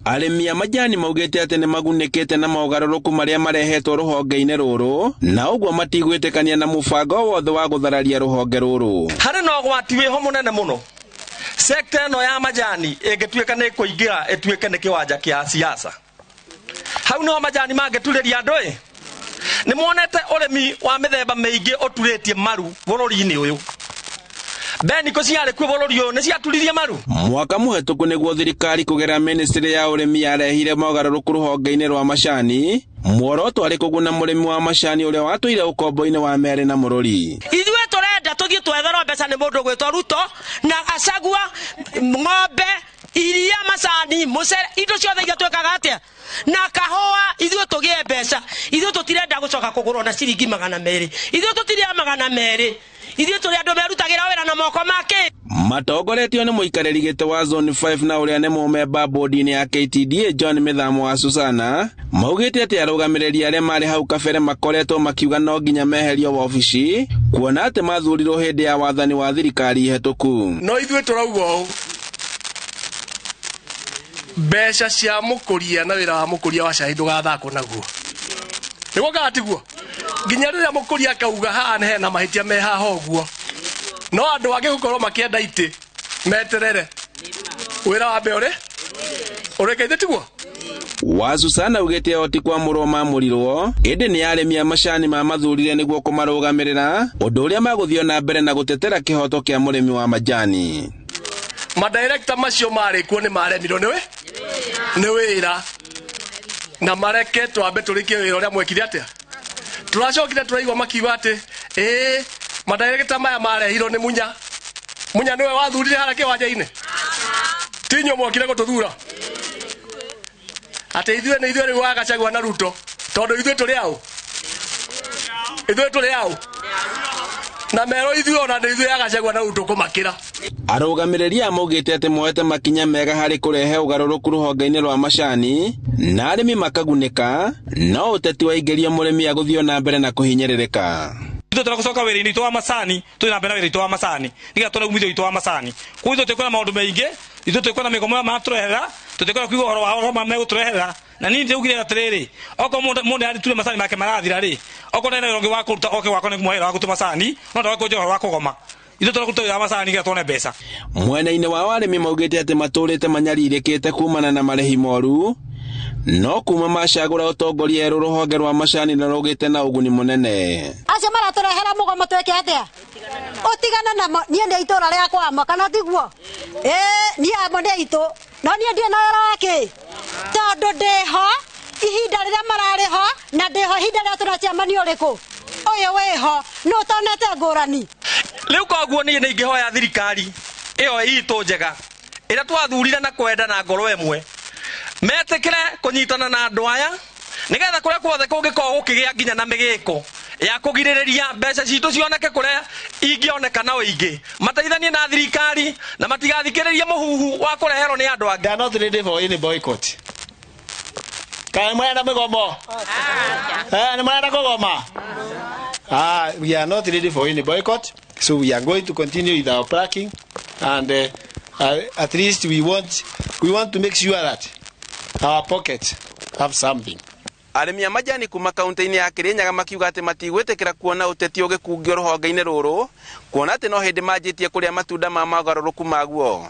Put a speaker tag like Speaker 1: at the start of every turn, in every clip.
Speaker 1: Arĩmi a majani maugĩte atĩ nĩ magunĩkĩte na mogarũrũku marĩa marehetwo rũhonge-inĩ rũrũ, na ũguo matigwĩtĩkania na mũbango wothe wa gũthararia rũhonge rũrũ.
Speaker 2: Harĩ na ũgwati wĩho mũnene mũno sekta ĩno ya majani ĩngĩtuĩka nĩ kũingĩra ĩtuĩke nĩ kĩwanja kĩa siasa. Hau nĩho majani mangĩturĩria andũ ĩ. Nĩ muonete ũrĩmi wa mĩthemba mĩingĩ ũturĩtie maru bũrũri-inĩ ũyũ. Beniko ciarĩ kuo bũrũri ũyũ nĩ ciaturirie maru.
Speaker 1: Mwaka mũhetũku nĩguo thirikari kũgerera ministry ya ũrĩmi yarehire mogarũrũku rũhonge-inĩ rwa macani, muoroto arĩ kũguna mũrĩmi wa macani ũrĩa watũire ũkombo-inĩ wa merĩ na mũrũri.
Speaker 3: Ithuĩ tũrenda tũthiĩ twetherwo mbeca nĩ mũndũ ũgwĩtwo Ruto na Gachagua, ng'ombe, iria, macani, mũcere, indo ciothe iria twĩkaga atĩa na kahũa, ithuĩ tũgĩe mbeca. Ithuĩ tũtirenda gũcoka kũgũrwo na ciringi 200. Ithuĩ tũtirĩa 200. Ithuĩ tũrĩ andũ merutagĩra wĩra na moko make.
Speaker 1: Matongoretio nĩ mũikarĩri gĩtĩ wa Zone 5 na ũrĩa nĩ mũmemba bodi-inĩ ya KTDA John Mĩthamo wa Susana maugĩte atĩ arũgamĩrĩri arĩa marĩ hau kabere makoretwo makiuga no nginya meherio wabici kuona atĩ mathurirwo hĩndĩ ya wathani wa thirikari hetũku.
Speaker 4: No ithuĩ tũrauga ũũ, mbeca cia mũkũria na wĩra wa mũkũria wa cai ndũgathakwo naguo. Nĩguo kana tiguo? Nginya rĩrĩa mũkũria akauga haha hena mahĩtia me haha ũguo, no andũ angĩ gũkorwo makĩenda itĩ meterere wĩra wa mbe ũrĩ ũrĩkĩte, tiguo?
Speaker 1: Wa Susana augĩte o ti kwamũrwo mamũrirwo, ĩndĩ nĩ arĩmi a macani mamathurire nĩguo kũmarũgamĩrĩra, ũndũ ũrĩa magũthiĩ na mbere na gũtetera kĩhoto kĩa mũrĩmi wa majani.
Speaker 4: Madirekta macio marĩ kuo nĩ maremirwo nĩ wĩra na mareke twambe tũrĩkie wĩra ũrĩa mwekire atĩa. Tũracokire tũraigua makiuga atĩ ĩĩ madirekta maya marehirwo nĩ Munya. Munya nĩwe wathurire harĩa kĩwanja-inĩ, ti inyuĩ mwokire gũtũthura atĩ ithuĩ nĩ ithuĩ rĩu wa Gachagua na Ruto, tondũ ithuĩ tũrĩ aũ, ithuĩ tũrĩ aũ na mero ithuĩ ona nĩ ithuĩ ya Gachagua na Ruto kũmakĩra.
Speaker 1: Arũgamĩrĩri aya maugĩte atĩ moete makinya mega harĩ kũrehe ũgarũrũku rũhonge-inĩ rwa macani na arĩmi makagunĩka, no ũteti waingĩria mũrĩmi agũthiĩ na mbere na kũhinyĩrĩrĩka.
Speaker 2: Ithuĩ tũragũcoka wĩra-inĩ witũ wa macani, tũthiĩ na mbere na wĩra witũ wa macani nĩgetha tuone umithio witũ wa macani. Koguo ithuĩ tũkwĩna maũndũ maingĩ, ithuĩ tũkwĩna mĩgomo ĩrĩa maratũrehera, tũtikwenda kuigua ũhoro wa ũhoro megũtũreherera. Na niĩ ndĩraugire atĩrĩrĩ, okorwo mũndũ nĩaritire macani make marathira rĩ, okorwo nĩ wĩra ũngĩ wa kũruta oke gwakwa nĩ kũmũhe wĩra wa gũtua macani, no ndoke kũnjĩra ũhoro wa kũgoma. Ithuĩ tũrakũruta wĩra wa macani nĩgetha tuone mbeca.
Speaker 1: Mwena-inĩ wao arĩmi maugĩte atĩ matũrĩte manyarirĩkĩte kumana na marĩhi moru, no kuma macagũra ũtongoria erũ rũhonge rwa macani nĩ rũgĩte na ũguni mũnene.
Speaker 5: Acio maratũrehera mũgomo twĩke atĩa? Ũtigane namo, niĩ nĩ itũra rĩakwa amo, kana tiguo? Ĩĩ, niĩ amo nĩ aitũ, no niĩ ndirĩ na wĩra wa kĩ? Tondũ ndĩho ihinda rĩrĩa mararĩ ho, na ndĩho ihinda rĩrĩa tũna chairman ũrĩkũ? Ũyũ wĩho, nũ ũtonete ngũrani?
Speaker 2: Rĩu koguo niĩ nĩ ingĩhoya thirikari ĩyo itũ njega ĩrĩa twathurire na kwenda na ngoro ĩmwe, metĩkĩre kũnyitana na andũ aya nĩgetha kũrĩa kuothe kũngĩkorwo gũkĩgĩa nginya na mĩgĩko ya kũgirĩrĩria mbeca citũ cioneke kũrĩa ingĩoneka na ũingĩ, mateithanie na thirikari na matigathikĩrĩrie mũhuhu wa kũreherwo nĩ andũ angĩ.
Speaker 6: They are not ready for any boycott. Kana nĩ mũrenda mĩgomo? Nĩ mũrenda kũgoma? We are not ready for any boycott, so we are going to continue with our plucking, and at least we want to make sure that our pockets have something.
Speaker 1: Arĩmi a majani kuma kaunti-inĩ ya Kirinyaga makiuga atĩ matigwĩtĩkĩra kuona ũteti ũgĩkungio rũhonge-inĩ rũrũ, kuona atĩ no hĩndĩ manjĩtie kũrĩa matunda ma mogarũrũku maguo.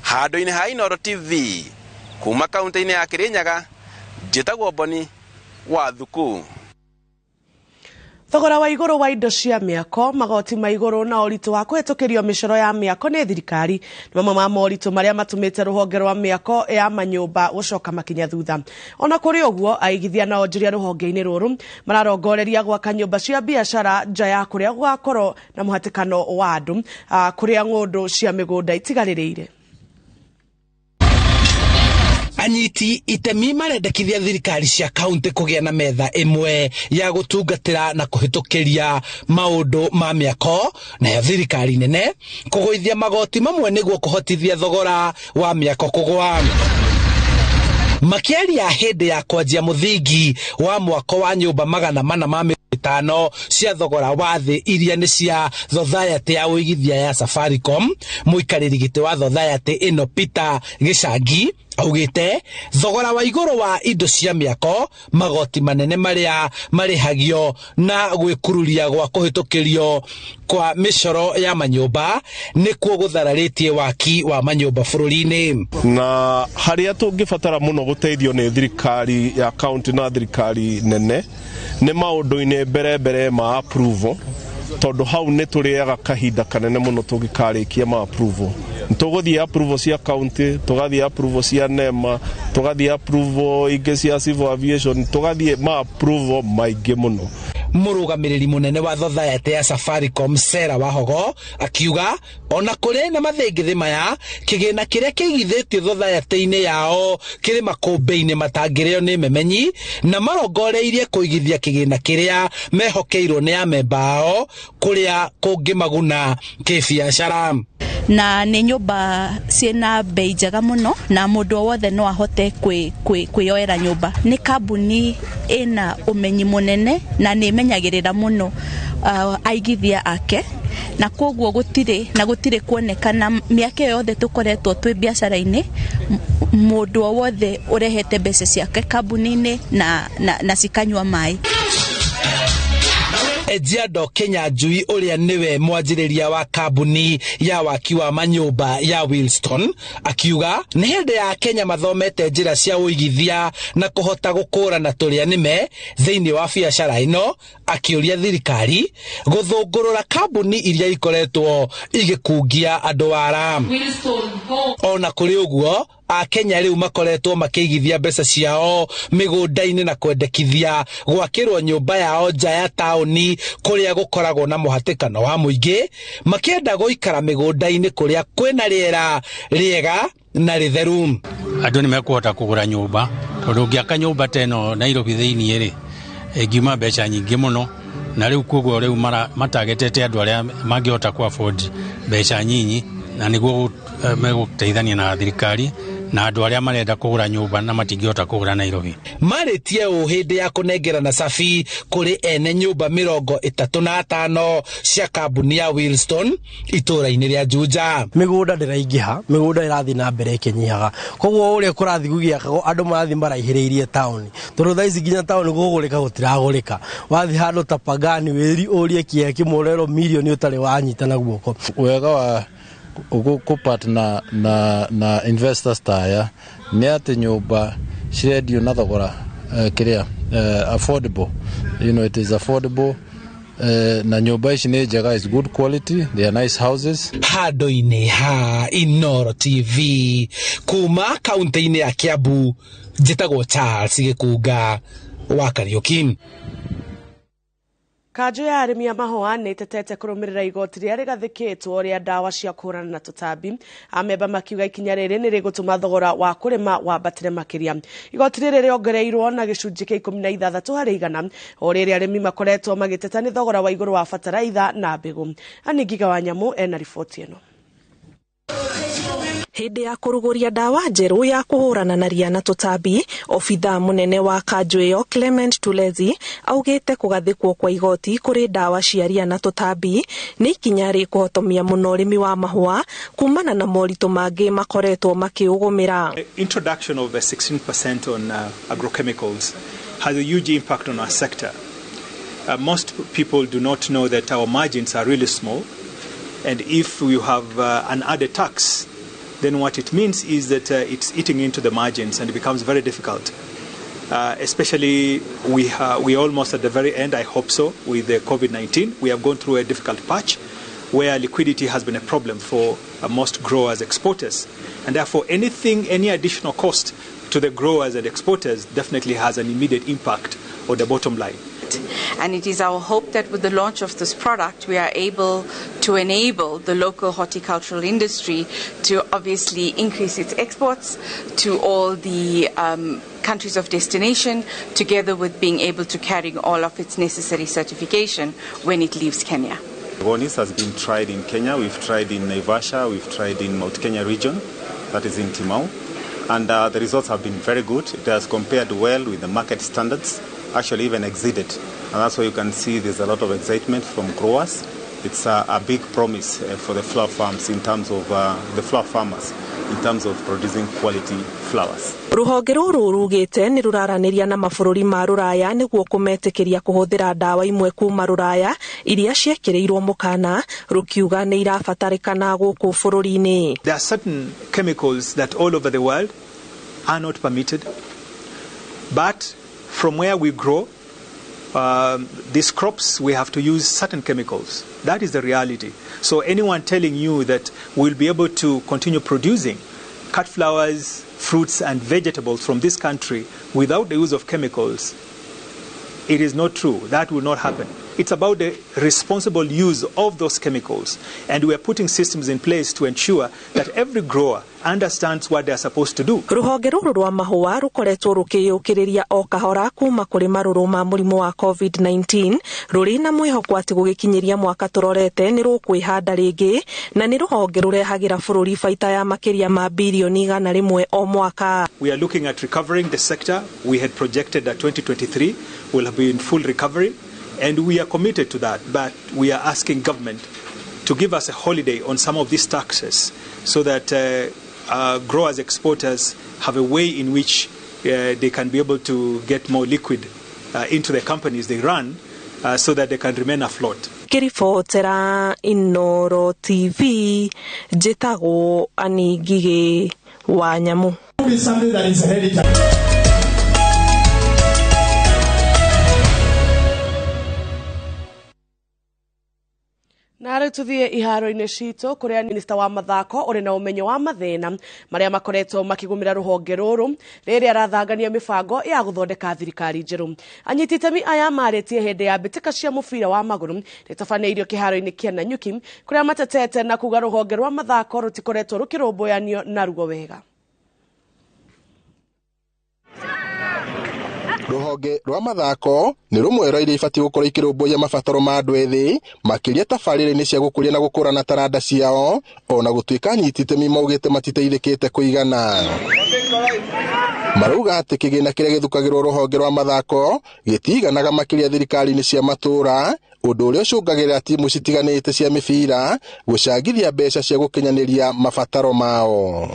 Speaker 1: Handũ-inĩ ha Inooro TV kuma kaunti-inĩ ya Kirinyaga, njĩtagwo Boni wa Thuku.
Speaker 7: Thogora wa igũrũ wa indo cia mĩako, magoti ma igũrũ na ũritũ wa kũhetũkĩrio mĩcoro ya mĩako nĩ thirikari nĩ mamwe ma moritũ marĩa matũmĩte rũhonge rwa mĩako ya manyũmba gũcoka makinya thutha. Ona kũrĩ ũguo, aigithia na onjoria rũhonge-inĩ rũrũ mararongoreria gwaka nyũmba cia biacara nja ya kũrĩa gũgakorwo na mũhatĩkano wa andũ, kũrĩa ng'ũndũ cia mĩgũnda itigarĩrĩire.
Speaker 8: Anyiti itemi marendekithia thirikari cia kaunti kũgĩa na metha ĩmwe ya gũtungatĩra na kũhĩtũkĩria maũndũ ma mĩako, nayo thirikari nene kũgũithia magoti mamwe nĩguo kũhotithia thogora wa mĩako kũgũa. Makĩaria hĩndĩ ya kwanjia mũthingi wa mwako wa nyũmba 450 cia thogora wa thĩ iria nĩ cia Society ya ũigithia ya Safaricom, mũikarĩri gĩtĩ wa Society ĩno Peter Gĩcangi Augĩte thogora wa igũrũ wa indo cia mĩako, magoti manene marĩa marĩhagio na gwĩkururia gwa kũhĩtũkĩrio kwa mĩcoro ya manyũmba nĩkuo gũthararĩtie waki wa manyũmba bũrũri-inĩ.
Speaker 9: Na harĩa tũngĩbatara mũno gũteithio nĩ thirikari ya county na thirikari nene nĩ maũndũ-inĩ mbere mbere ma approval, tondũ hau nĩ tũrĩaga kahinda kanene mũno tũngĩkarĩkia ma approval. Tũgũthiĩ approval cia county, tũgathiĩ approval cia NEMA, tũgathiĩ approval ingĩ cia civil aviation, tũgathiĩ ma approval maingĩ mũno.
Speaker 8: Mũrũgamĩrĩri mũnene wa Society ya Safaricom Sarah Wahogo akiuga ona kũrĩ na mathĩngĩthĩ maya, kĩgĩna kĩrĩa kĩigithĩtio society-inĩ yao kĩrĩ makũmbĩ-inĩ matangĩrĩo nĩ memenyi, na marongoreirie kũigithia kĩgĩna kĩrĩa mehokeirwo nĩ amemba ao kũrĩa kũngĩmaguna kĩbiacara.
Speaker 10: Na nĩ nyũmba ciĩna bei njega mũno na mũndũ o wothe no ahote kwĩyoera nyũmba. Nĩ kambuni ĩna ũmenyi mũnene na nĩ ĩmenyagĩrĩra mũno aigithia ake, na koguo gũtirĩ kuonekana mĩaka ĩyo yothe tũkoretwo twĩ biacara-inĩ mũndũ o wothe ũrehete mbeca ciake kambuni-inĩ na cikanyua maĩ.
Speaker 8: Ejiado Kinyanjui ũrĩa nĩwe mwanjĩrĩria wa kambuni ya waki wa manyũmba ya Wilston akiuga nĩ hĩndĩ ya Kenya mathomete njĩra cia ũigithia na kũhota gũkũrana tũrĩa nĩme thĩinĩ wa biacara ĩno, akĩũria thirikari gũthũngũrũra kambuni iria ikoretwo igĩkungia andũ wara. Ona kũrĩ ũguo, Akenya rĩu makoretwo makĩigithia mbeca ciao mĩgũnda-inĩ na kwendekithia gwakĩrwo nyũmba yao nja ya taũni kũrĩa gũkoragwo na mũhatĩkano wa mũingĩ, makĩenda gũikara mĩgũnda-inĩ kũrĩa kwĩna rĩera rĩega na rĩtheru.
Speaker 11: Andũ nĩ mekũhota kũgũra nyũmba, tondũ ũngĩaka nyũmba ta ĩno Nairobi thĩinĩ rĩ, ĩngiuma mbeca nyingĩ mũno, na rĩu koguo rĩu matagetete andũ arĩa mangĩhota ku afford mbeca nyinyi, na nĩguo megũteithania na thirikari na andũ arĩa marenda kũgũra nyũmba na matingĩhota kũgũra Nairobi.
Speaker 8: Marĩtie ũũ hĩndĩ ya kũnengerana cabi kũrĩ ene nyũmba 35 cia kambuni ya Wilston itũũra-inĩ rĩa Juja.
Speaker 12: Mĩgũnda ndĩraingĩha, mĩgũnda ĩrathiĩ na mbere ĩkĩnyihaga, koguo ũrĩa kũrathiĩ gũgĩakagwo andũ marathiĩ maraihĩrĩirie taũni, tondũ thaa ici nginya taũni gũgũrĩka gũtiragũrĩka. Wathiĩ handũ ta Pagani wĩri ũrie kĩea kĩmwe ũrerwo mirioni ũtarĩ wanyita na guoko.
Speaker 13: Wega wa gũpartner na investors ta aya nĩ atĩ nyũmba cirendio na thogora kĩrĩa affordable, you know, it is affordable, na nyũmba ici nĩ njega, is good quality, they are nice houses.
Speaker 8: Handũ-inĩ ha Inooro TV kuma kaunti-inĩ ya Kiambu, njĩtagwo Charles Gĩkunga wa Kariuki.
Speaker 7: Kanjũ ya arĩmi a mahũa nĩ ĩtetete kũrũmĩrĩra igoti rĩrĩa rĩgathĩkĩtwo rĩa ndawa cia kũhũrana na tũtambi. Amemba makiuga ikinya rĩrĩ nĩ rĩgũtũma thogora wa kũrĩma wambatĩre makĩria. Igoti rĩrĩ rĩongereirwo na gĩcunjĩ kĩa 16 harĩ igana o rĩrĩa arĩmi makoretwo magĩteta nĩ thogora wa igũrũ wa bataraitha na mbegũ. Anne Ngiga wa Nyamũ ena riboti ĩno.
Speaker 14: Hĩndĩ ya kũrugũria ndawa njerũ ya kũhũrana na ria na tũtambi, obithaa mũnene wa kanjũ ĩyo Clement Tulezi augĩte kũgathĩkwo kwa igoti kũrĩ ndawa cia ria na tũtambi nĩ ikinya rĩkũhotomia mũno ũrĩmi wa mahũa kumana na moritũ mangĩ makoretwo makĩũgũmĩra.
Speaker 15: Introduction of a 16% on agrochemicals has a huge impact on our sector. Most people do not know that our margins are really small, and if you have an added tax, then what it means is that it's eating into the margins and it becomes very difficult. Especially we are almost at the very end, I hope so, with the COVID-19. We have gone through a difficult patch where liquidity has been a problem for most growers, exporters. And therefore any additional cost to the growers and exporters definitely has an immediate impact on the bottom line.
Speaker 16: And it is our hope that with the launch of this product, we are able to enable the local horticultural industry to obviously increase its exports to all the countries of destination, together with being able to carry all of its necessary certification when it leaves Kenya.
Speaker 17: Gonis has been tried in Kenya, we've tried in Naivasha, we've tried in Mount Kenya region, that is in Timau, and the results have been very good. It has compared well with the market standards, actually even exceeded. And that's why you can see there's a lot of excitement from growers. It's a big promise for the flower farms in terms of the flower farmers in terms of producing quality flowers.
Speaker 14: Rũhonge rũrũ rugĩte nĩ rũraranĩria na mabũrũri ma rũraya nĩguo kũmetĩkĩria kũhũthĩra ndawa imwe kuma rũraya iria ciekĩrĩirwo mũkana, rũkiuga nĩ irabatarĩkana gũkũ bũrũri-inĩ.
Speaker 15: There are certain chemicals that all over the world are not permitted, but from where we grow these crops, we have to use certain chemicals. That is the reality. So anyone telling you that we'll be able to continue producing cut flowers, fruits and vegetables from this country without the use of chemicals, it is not true. That will not happen. It's about the responsible use of those chemicals. And we are putting systems in place to ensure that every grower understands what they are supposed to do.
Speaker 14: Rũhonge rũrũ rwa mahũa rũkoretwo rũkĩyũkĩrĩria o kahora kuma kũrĩ marũrũ ma mũrimũ wa COVID-19, rũrĩ na mwĩhoko atĩ gũgĩkinyĩria mwaka tũrorete nĩ rũkwĩhanda rĩngĩ, na nĩ rũhonge rũrehagĩra bũrũri baita ya makĩria ma birioni 100 o mwaka.
Speaker 15: We are looking at recovering the sector. We had projected that 2023 will be in full recovery, and we are committed to that, but we are asking government to give us a holiday on some of these taxes so that growers, exporters have a way in which they can be able to get more liquid into the companies they run so that they can remain afloat.
Speaker 14: Ngĩribotera Inooro TV, njĩtagwo Annie Ngigĩ wa Nyamu.
Speaker 6: Something that is hereditary.
Speaker 7: Na rĩu tũthiĩ iharo-inĩ citũ kũrĩa minista wa mathako ũrĩ na ũmenyo wa mathĩna marĩa makoretwo makĩgũmĩra rũhonge rũrũ rĩrĩa arathangania mĩbango ya gũthondeka thirikari njerũ. Anyiti itemi aya marĩtie hĩndĩ ya mbĩtĩka cia mũbira wa magũrũ rĩtabanĩirio kĩharo-inĩ kĩa Nanyuki, kũrĩa matetete na kuga rũhonge rwa mathako rũtikoretwo rũkĩrũmbũyanio naruo wega.
Speaker 18: Rũhonge rwa mathako nĩ rũmwe rwa iria ibatiĩ gũkorwo ikĩrũmbũiya mabataro ma andũ ethĩ, makĩria tabarĩra-inĩ cia gũkũria na gũkũrana taranda ciao, ona gũtuĩka anyiti itemi maugĩte matiteithĩkĩte kũigana. Marauga atĩ kĩgĩna kĩrĩa gĩthukagĩrwo rũhonge rwa mathako gĩtiganaga makĩria thirikari-inĩ cia matũũra, ũndũ ũrĩa ũcũngagĩrĩra timu citiganĩte cia mĩbira gũcangithia mbeca cia gũkinyanĩria mabataro mao.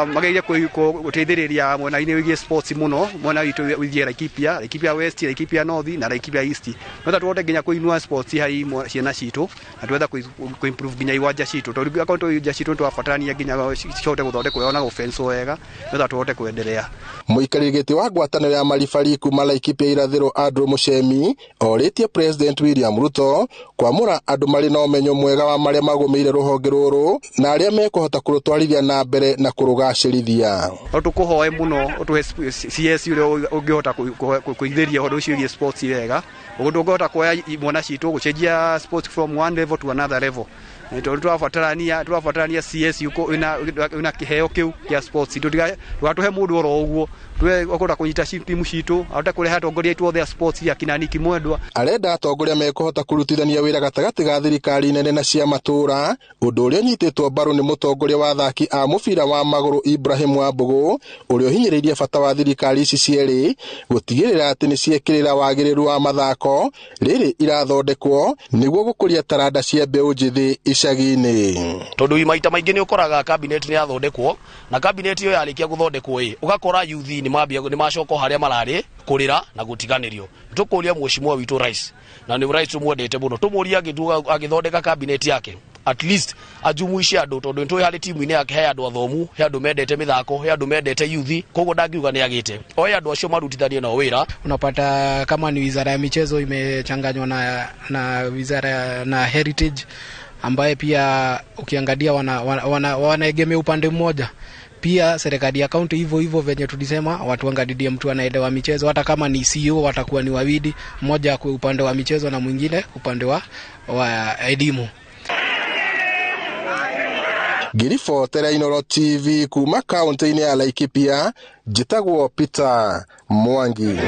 Speaker 19: Mageria gũteithĩrĩria mwena-inĩ wĩgiĩ sports mũno, mwena witũ wĩgiĩ Laikipia, Laikipia West, Laikipia North na Laikipia East. No tũhote nginya kũinua sports harĩ ciana citũ na twetha kũ-improve nginya iwanja citũ, tondũ akorwo iwanja citũ nĩtwabatarania nginya cihote gũthondekwo na gũfence wega nĩgetha tũhote kwenderea.
Speaker 18: Mũikarĩri gĩtĩ wa ngwatanĩro ya maribari kuma Laikipia irathĩro Andrew Muchemi orĩtie President William Ruto kwamũra andũ marĩ na ũmenyo mwega wa marĩa magũmĩire rũhonge rũrũ na arĩa mekũhota kũrũtwarithia na mbere na kũrũgacĩrithia.
Speaker 19: Tũkũhoe mũno ũtũhe CS ũrĩa ũngĩhota kũithĩria ũhoro ũcio wĩgiĩ sports wega, ũguo ndũngĩhota kuoya mwana citũ gũcenjia sports from one level to another level. Tondũ tũrabatarania CS wĩna kĩheo kĩu kĩa sports, ndũgatũhe mũndũ oro ũguo ũkũhota kũnyita timu citũ ahote kũrehe atongoria aitũ othe a sports akina Nicky Mwendwa.
Speaker 18: Arenda atongoria mekũhota kũrutithania wĩra gatagatĩ ga thirikari nene na cia matũũra, ũndũ ũrĩa ũnyitĩtwo mbaru nĩ mũtongoria wa athaki a mũbira wa magũrũ Ibrahim Wambũgũ, ũrĩa ũhinyĩrĩirie bata wa thirikari ici cierĩ gũtigĩrĩra atĩ nĩ ciekĩrĩra wagĩrĩru wa mathako rĩrĩ irathondekwo nĩguo gũkũria taranda cia mbeũ njĩthĩ icagi-inĩ.
Speaker 20: Tondũ maita maingĩ nĩ ũkoraga cabinet nĩ yathondekwo, na cabinet ĩyo yarĩkia gũthondekwo ĩ ũgakora youth nĩ macoka harĩa mararĩ kũrĩra na gũtiganĩrio. Tũkũria mheshimiwa witũ rais, na nĩ rais tũmwendete mũno, tũmũrie agĩthondeka cabinet yake at least ajumuishe andũ, tondũ nĩtũĩ harĩ timu-inĩ yake he andũ athomu, he andũ mendete mĩthako, he andũ mendete youth, koguo ndangiuga nĩ agĩte oe andũ acio marutithanie nao wĩra.
Speaker 21: Unapata kama ni wizara ya michezo imechanganywa na wizara na heritage, ambaye pia ukiangalia wanaegemea upande mmoja. Pia serikali ya kaunti hivyo hivyo venye tulisema watu wangadidia mtu anaelewa michezo, hata kama ni CEO watakuwa ni wawili, mmoja kwa upande wa michezo na mwingine upande wa elimu.
Speaker 18: Ngĩribotera Inooro TV kuma kaunti-inĩ ya Laikipia, njĩtagwo Peter Mwangi.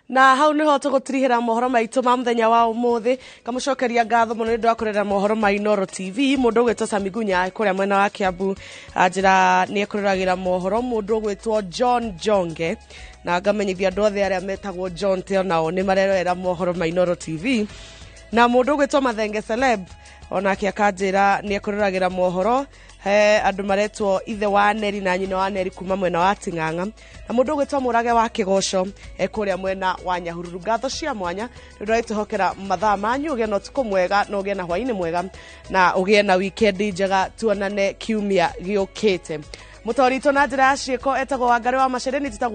Speaker 7: Na hau niho tũgũtirihĩra mohoro maitũ ma mũthenya wa ũmũthĩ. Ngamũcokeria ngatho mũno nĩ ũndũ wa kũrera mohoro ma Inooro TV. Mũndũ ũgwĩtwo Samigunya kũrĩa mwena wa Kiambu anjĩra nĩ ekũroragĩra mohoro. Mũndũ ũgwĩtwo John Jonge, na ngamenyithia andũ othe arĩa metagwo John te onao nĩ marerorera mohoro ma Inooro TV. Na mũndũ ũgwĩtwo Mathenge Celeb onake akanjĩra nĩ ekũroragĩra mohoro. He andũ maretwo ithe wa Neri na nyina wa Neri kuma mwena wa Ting'ang'a, na mũndũ ũgwĩtwo Mũrage wa Kĩgoco ekũrĩa mwena wa Nyahururu. Ngatho cia mwanya nĩ ũndũ wa gũtũhokera mathaa manyu. Ũgĩe na ũtukũ mwega, na ũgĩe na hwainĩ mwega, na ũgĩe na wikendi njega. Tuonane kiumia gĩũkĩte. Mũtoritũ na njĩra ya ciĩko etagwo Wangarĩ wa Macereni, tũtagwo.